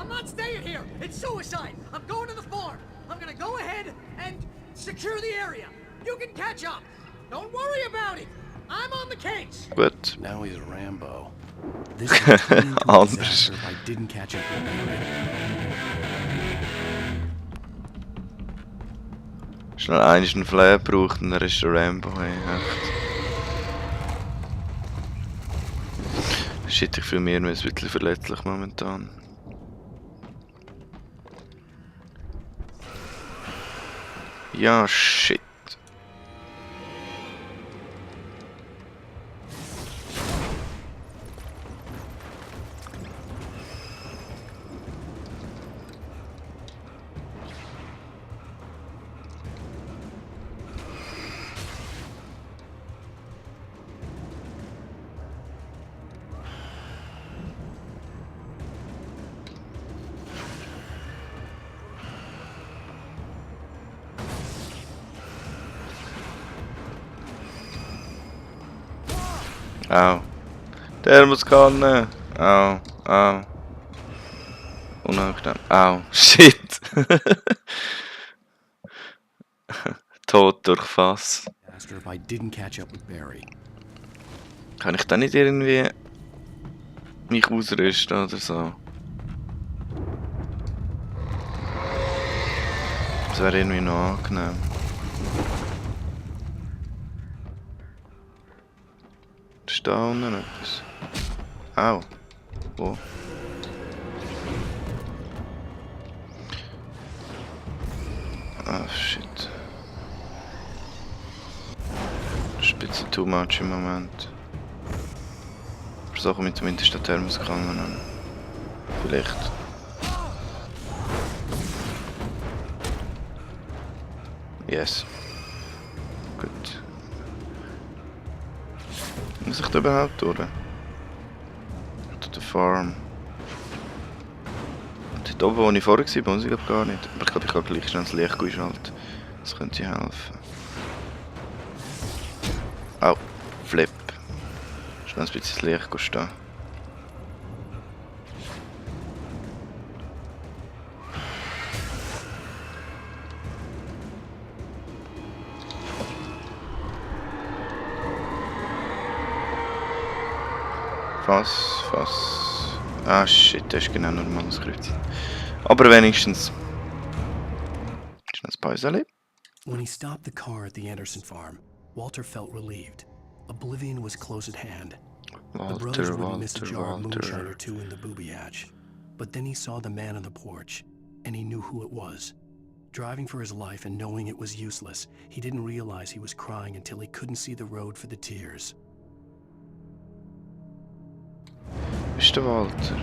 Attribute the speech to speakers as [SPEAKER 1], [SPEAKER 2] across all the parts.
[SPEAKER 1] I'm not staying here. It's suicide. I'm going to the farm. I'm gonna go ahead and secure the area. You can catch up. Don't worry about it. I'm on the case.
[SPEAKER 2] Gut.
[SPEAKER 3] Now he's a Rambo. This would turn into a
[SPEAKER 2] Anders.
[SPEAKER 3] disaster if I didn't catch up with Barry.
[SPEAKER 2] Schnell einen Flair braucht und er ist der Rambo. Hey, echt. Shit, ich fühle mich irgendwie ein bisschen verletzlich momentan. Ja, shit. Au. Thermoskanne. Au. Au. Unangenehm. Au. Shit. Tod durch Fass.
[SPEAKER 3] Disaster if I didn't catch up with Barry.
[SPEAKER 2] Kann ich da nicht irgendwie mich ausrüsten oder so? Das wäre irgendwie noch angenehm. Ist da unten etwas? Au. Wo? Ah, shit. Das ist ein bisschen too much im Moment. Versuche mit zumindest den Thermoskanne an. Vielleicht. Yes. Gut. Muss ich da überhaupt durch? Oder der Farm? Dort oben, wo ich vorher war, muss ich glaube gar nicht. Aber ich glaube, ich kann gleich schnell das Licht einschalten. Das könnte helfen. Au, Flip. Schnell ein bisschen das Licht stehen. Fass. Ah shit, das ist genau normales Kreuz. Aber wenigstens. Schnell ein Päuseli.
[SPEAKER 3] When he stopped the car at the Anderson farm, Walter felt relieved. Oblivion was close at hand. The brothers wouldn't miss a jar of moonshine or two in the booby hatch. But then he saw the man on the porch, and he knew who it was. Driving for his life and knowing it was useless, he didn't realize he was crying until he couldn't see the road for the tears.
[SPEAKER 2] Ist der Walter?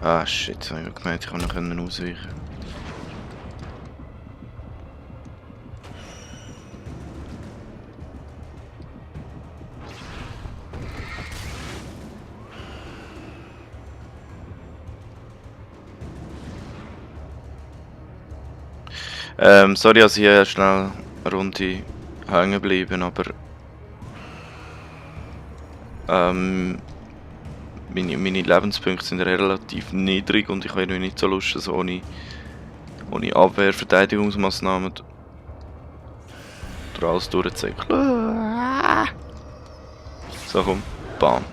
[SPEAKER 2] Ah shit, ich habe gemeint, ich kann noch ausweichen. Sorry, dass ich hier schnell eine Runde hängen geblieben, aber meine Lebenspunkte sind relativ niedrig und ich habe irgendwie nicht so Lust, dass ohne Abwehrverteidigungsmaßnahmen durch alles durchzuziehen. So, komm, bam.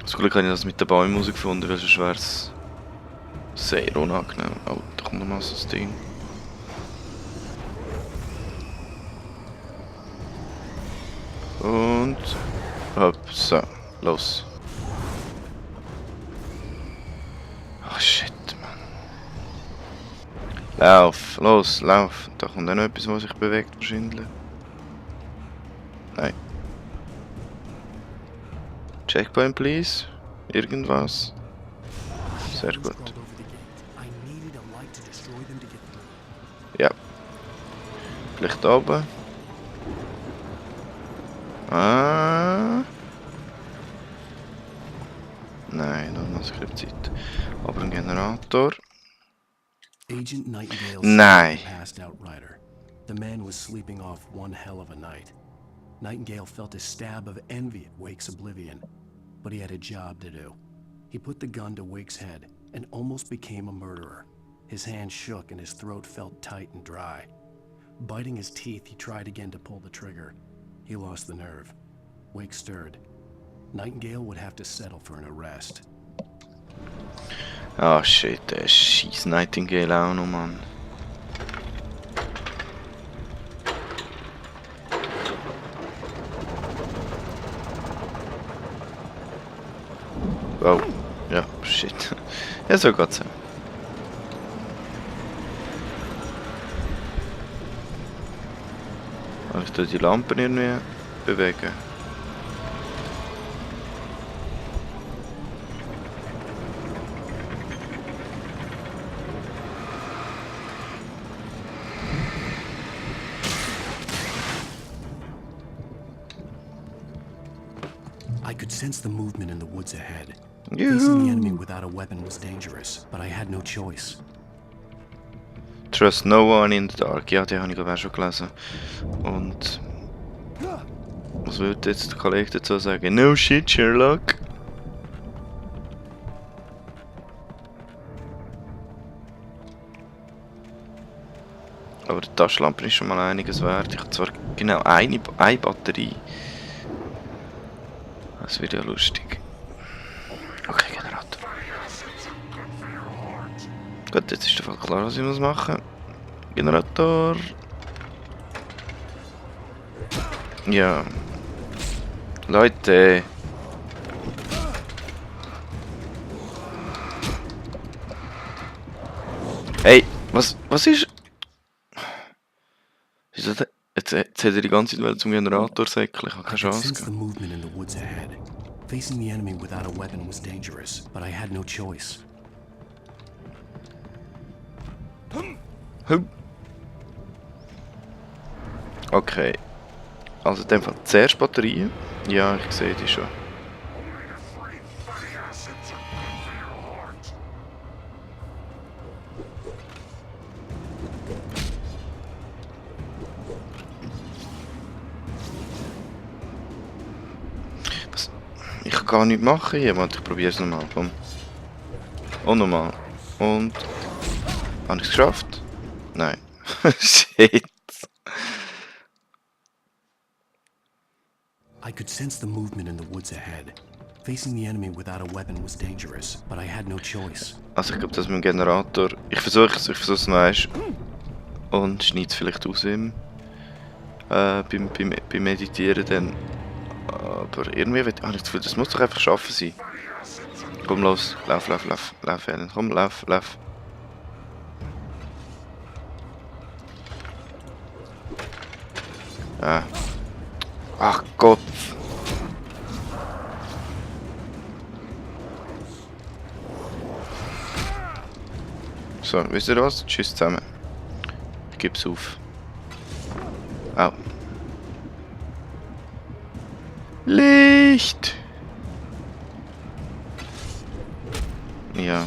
[SPEAKER 2] Zum Glück habe ich das mit den Bäumen herausgefunden, weil sonst wäre es sehr unangenehm. Oh, da kommt nochmal so ein Ding. Und hopp, so, los. Ach shit, Mann. Lauf, los, lauf. Da kommt auch noch etwas, was sich bewegt wahrscheinlich. Nein. Checkpoint, please. Irgendwas. Sehr gut. Ja. Vielleicht da oben. Ah. Nein, noch eine Skriptzeit. Aber ein Generator.
[SPEAKER 3] Agent Nightingale
[SPEAKER 2] Nein.
[SPEAKER 3] passed out Ryder. The man was sleeping off one hell of a night. Nightingale felt a stab of envy at Wake's oblivion, but he had a job to do. He put the gun to Wake's head and almost became a murderer. His hand shook and his throat felt tight and dry. Biting his teeth, he tried again to pull the trigger. He lost the nerve. Wake stirred. Nightingale would have to settle for an arrest.
[SPEAKER 2] Ah, shit, der scheiß Nightingale auch noch, Mann. Oh, ja, shit. Ja, so geht's. Kann ich da die Lampen irgendwie bewegen?
[SPEAKER 3] I could sense the movement in the woods ahead.
[SPEAKER 2] Juhu.
[SPEAKER 3] Facing the enemy without a weapon was dangerous, but I had no choice.
[SPEAKER 2] Trust no one in the dark. Ja, die habe ich glaube auch schon gelesen. Und was würde jetzt der Kollege dazu sagen? No shit, Sherlock. Aber die Taschenlampe ist schon mal einiges wert. Ich habe zwar genau eine Batterie. Das wird ja lustig. Okay, Generator. Gut, jetzt ist der Fall klar, was ich muss machen. Generator. Ja. Leute. Hey, was ist? Wieso der? Jetzt hat er die ganze Zeit zum Generator säckeln. Ich habe keine Chance
[SPEAKER 3] Since the
[SPEAKER 2] gehabt.
[SPEAKER 3] movement in the woods ahead, facing the enemy without a weapon was dangerous, but I had no choice.
[SPEAKER 2] Okay. Also in dem Fall zuerst Batterien. Ja, ich sehe die schon. Was? Ich kann gar nichts machen hier, Mann. Ich probiere es nochmal. Komm. Und nochmal. Und... Habe ich es geschafft? Nein. Shit.
[SPEAKER 3] I could sense the movement in the woods ahead. Facing the enemy without a weapon was dangerous, but I had no choice.
[SPEAKER 2] Also ich glaube, das mit dem Generator... Ich versuche es noch einmal. Und schneide es vielleicht aus beim Meditieren dann. Aber irgendwie wird... ich das Gefühl, das muss doch einfach schaffen sein. Komm los, lauf, Alan. Komm, lauf. Ja. Ach Gott. So, wisst ihr was? Tschüss zusammen. Ich geb's auf. Au. Licht! Ja.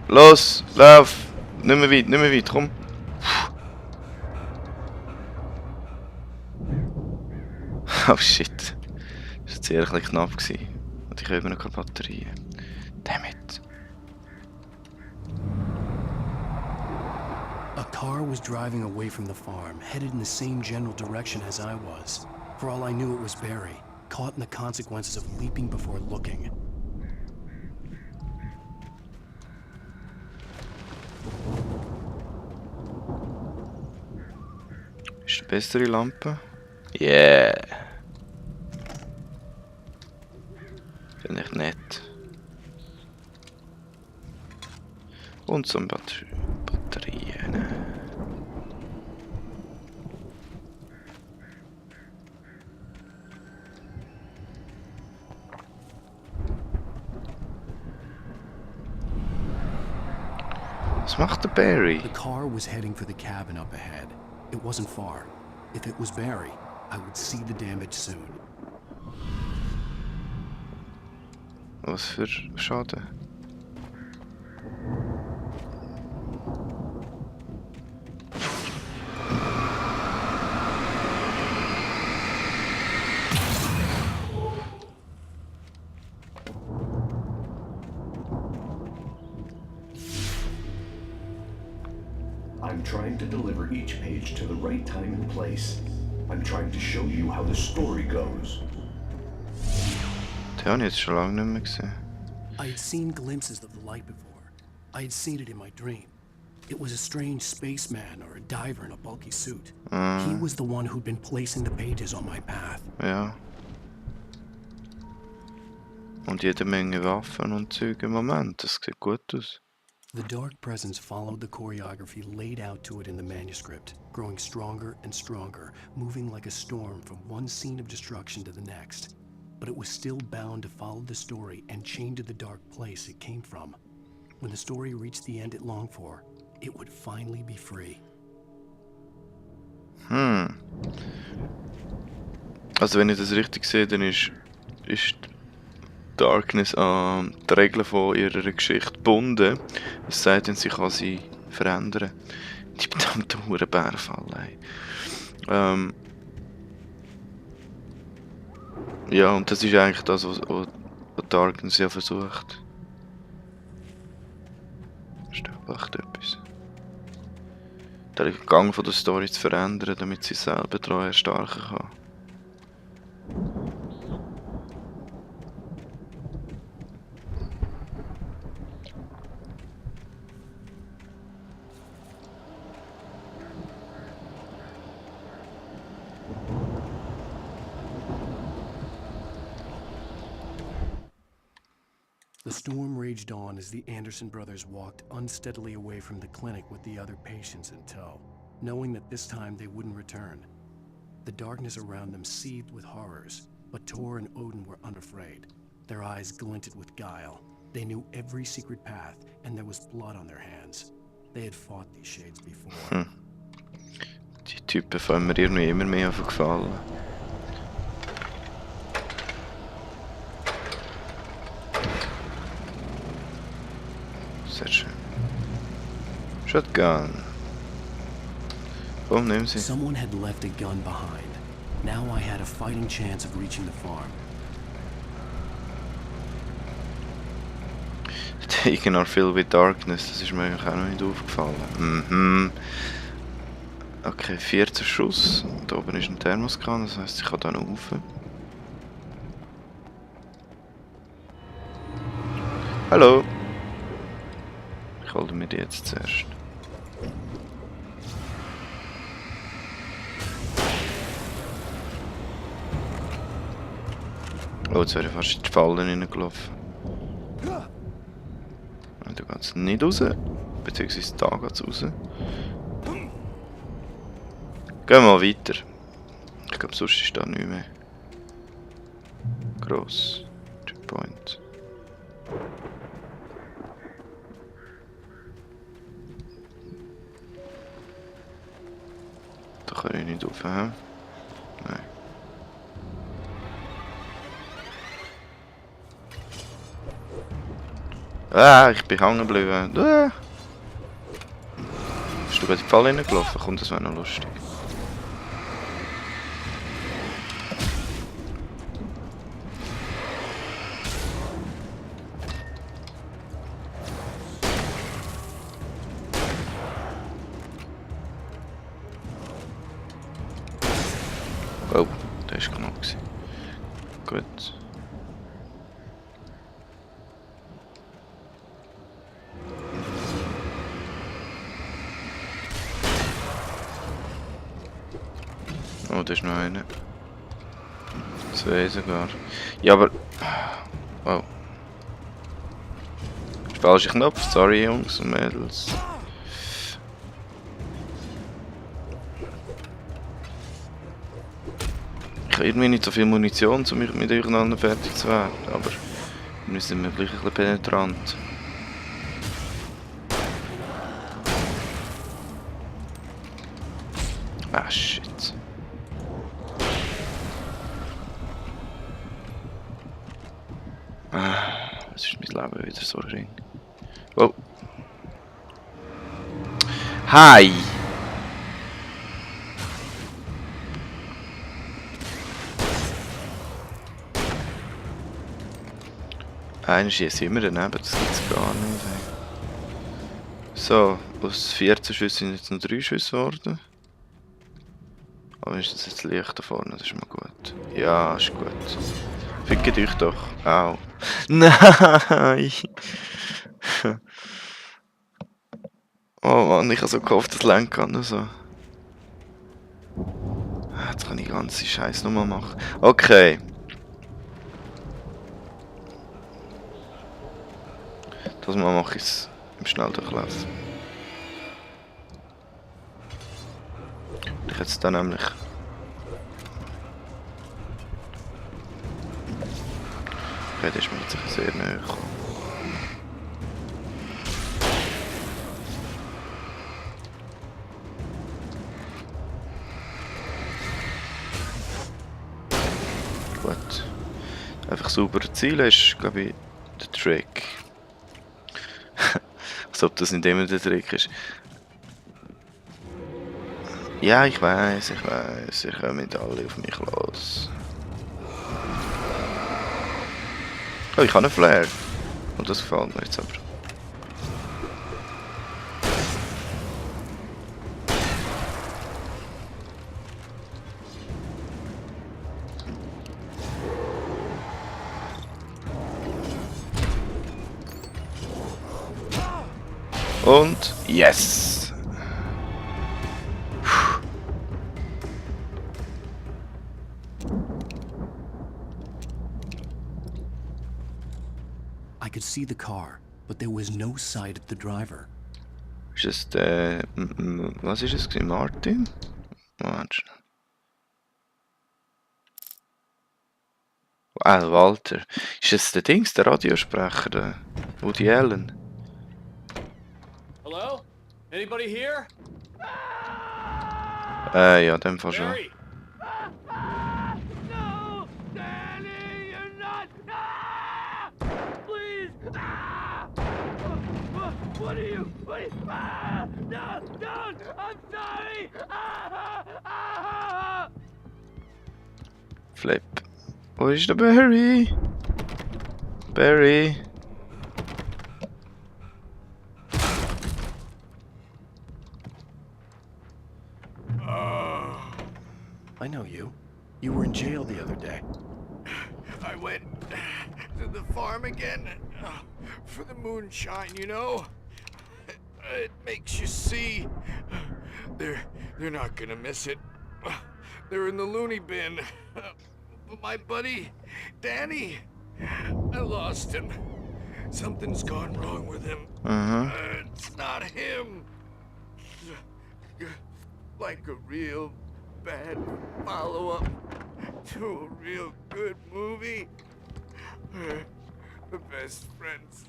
[SPEAKER 2] Los, lauf! Nicht mehr weit, komm. Oh shit. Das war jetzt eher ein bisschen knapp. Und ich habe immer noch keine Batterien. Damn it.
[SPEAKER 3] A car was driving away from the farm, headed in the same general direction as I was. For all I knew, it was Barry, caught in the consequences of leaping before looking.
[SPEAKER 2] Ist eine bessere Lampe? Yeah! Finde ich nett. Und so ein Batterien. Was macht der Barry?
[SPEAKER 3] The car was heading for the cabin up ahead. It wasn't far. If it was Barry, I would see the damage soon.
[SPEAKER 2] Was für Schaden?
[SPEAKER 4] I'm trying to deliver each page to the right time and place. I'm trying to show you how the story goes.
[SPEAKER 2] Den habe ich jetzt schon lange nicht mehr gesehen.
[SPEAKER 3] I had seen glimpses of the light before. I had seen it in my dream. It was a strange spaceman or a diver in a bulky suit. He was the one who'd been placing the pages on my path.
[SPEAKER 2] Ja. Und jede Menge Waffen und Zeug im Moment. Das sieht gut aus.
[SPEAKER 3] The dark presence followed the choreography laid out to it in the manuscript, growing stronger and stronger, moving like a storm from one scene of destruction to the next. But it was still bound to follow the story and chained to the dark place it came from. When the story reached the end it longed for, it would finally be free.
[SPEAKER 2] Also wenn ich das richtig sehe, dann ist Darkness an die Regeln von ihrer Geschichte gebunden. Es sei denn, sie kann sie verändern. Die verdammten Hurenbärfall. Ja, und das ist eigentlich das, was Darkness ja versucht. Das ist doch echt etwas. Den Gang von der Story zu verändern, damit sie selber daran erstarken kann.
[SPEAKER 3] The storm raged on as the Anderson brothers walked unsteadily away from the clinic with the other patients in tow, knowing that this time they wouldn't return. The darkness around them seethed with horrors, but Tor and Odin were unafraid. Their eyes glinted with guile. They knew every secret path, and there was blood on their hands. They had fought these shades before.
[SPEAKER 2] Die Typen fallen mir irgendwie immer mehr auf gefallen. Sehr schön. Shotgun. Komm, nimm sie.
[SPEAKER 3] Someone had left a gun behind. Now I had a fighting chance of reaching the farm.
[SPEAKER 2] Taking our fill with darkness, das ist mir eigentlich auch noch nicht aufgefallen. Okay, 14 Schuss. Da oben ist ein Thermoskan, das heisst, ich kann da noch rauf. Hallo! Ich halte mir die jetzt zuerst. Oh, jetzt wäre ich fast in die Fallen reingelaufen. Da geht es nicht raus, beziehungsweise da geht es raus. Gehen wir mal weiter. Ich glaube, sonst ist da nicht mehr gross. Checkpoint. Da kann ich nicht rauf, hä? Nein. Ah, ich bin hängen geblieben. Ah. Bist du gerade in die Falle reingelaufen? Komm, das wäre noch lustig. Oh, der ist knapp gewesen. Gut. Oh, da ist noch einer. Zwei sogar. Ja, aber... Oh. Falscher Knopf, sorry Jungs und Mädels. Ich habe irgendwie nicht so viel Munition, um mich mit durcheinander fertig zu werden, aber wir sind gleich ein bisschen penetrant. Ah, shit. Jetzt ist mein Leben wieder so gering. Oh. Hi! Einer schießt immer daneben, das gibt's gar nicht. So, aus 14 Schüssen sind jetzt noch 3 Schüsse geworden. Aber ist das jetzt Licht da vorne? Das ist mal gut. Ja, ist gut. Fickt euch doch. Au. Nein! Oh Mann, ich habe so gehofft, das lenkt kann oder so. Jetzt kann ich die ganze Scheiß nochmal machen. Okay. Das Mal mache ich es im Schnelldurchlauf. Ich jetzt dann nämlich. Okay, das ist mir jetzt sehr nahe gekommen. Gut. Einfach sauber zielen ist, glaube ich, der Trick. Als ob das nicht immer der Trick ist. Ja, ich weiß, ich komme nicht alle auf mich los. Oh, ich habe einen Flare. Und das gefällt mir jetzt aber. Und yes!
[SPEAKER 3] I could see the car, but there was no sight of the driver.
[SPEAKER 2] Ist es der... Was ist es gewesen? Martin? Warte. Ah, Walter. Ist es der Dings, der Radiosprecher, der Woody Allen?
[SPEAKER 5] Hello? Anybody here?
[SPEAKER 2] Ja, in dem Fall schon.
[SPEAKER 5] Barry?
[SPEAKER 1] No! Danny, you're not... Ah! Please! Ah! What are you... Ah! No! Don't! I'm sorry! Ah! Ah!
[SPEAKER 2] Flip. Wo ist der Barry? Barry?
[SPEAKER 3] I know you. You were in jail the other day.
[SPEAKER 6] I went to the farm again for the moonshine, you know? It makes you see. They're not gonna miss it. They're in the loony bin. But my buddy, Danny, I lost him. Something's gone wrong with him. It's not him. Like a real bad follow-up to a real good movie. The best friend's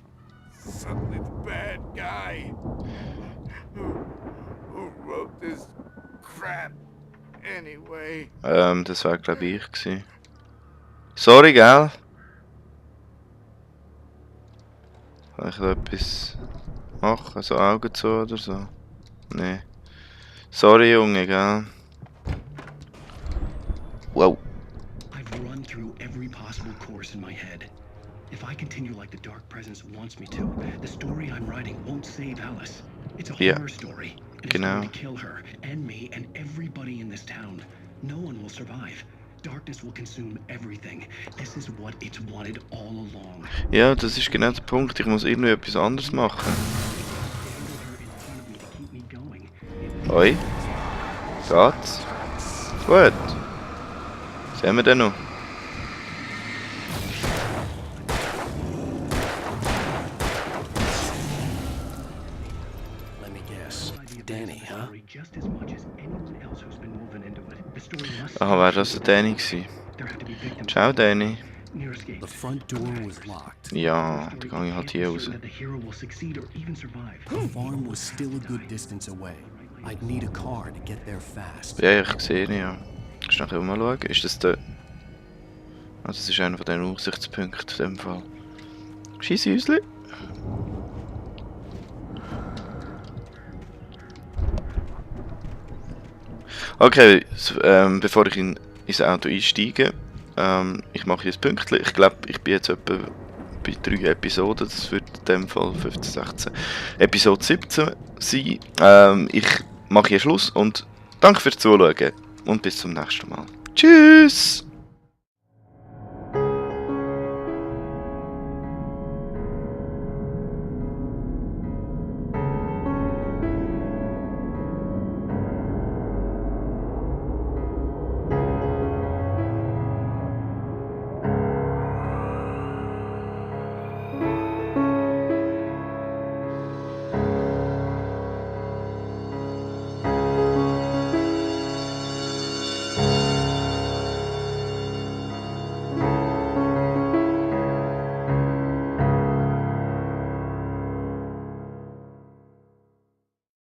[SPEAKER 6] suddenly the bad guy. Who wrote this crap anyway?
[SPEAKER 2] Das war glaube ich gewesen. Sorry, gell? Kann ich da etwas machen? So Augen zu oder so? Nee. Sorry, Junge, gell? Wow.
[SPEAKER 3] I've run through every possible course in my head. If I continue like the Dark Presence wants me to, the story I'm writing won't save Alice. It's a horror story, and it's going to kill her, and me, and everybody in this town. No one will survive. Darkness will consume everything. This is what it's wanted all along.
[SPEAKER 2] Ja, das ist genau der Punkt. Ich muss irgendwie etwas anderes machen. Oi. Geht's? Gut. Was haben wir denn noch?
[SPEAKER 3] Let me guess. Danny, huh?
[SPEAKER 2] Ah, wäre das der Danny gewesen? Ciao, Danny.
[SPEAKER 3] The front door was locked.
[SPEAKER 2] Ja, dann gehe ich halt hier raus.
[SPEAKER 3] The farm was still a good distance away. I'd need a car to get there fast.
[SPEAKER 2] Ja, ich sehe ihn, ja. Kannst du nachher mal schauen? Ist das der... Ah, das ist einer von den Aussichtspunkten in dem Fall. Scheisshäusli. Okay, bevor ins Auto einsteige, ich mache jetzt Pünktchen. Ich glaube, ich bin jetzt etwa bei 3 Episoden. Das wird in dem Fall 15, 16. Episode 17 sein. Ich mache hier Schluss und danke fürs Zuschauen und bis zum nächsten Mal. Tschüss!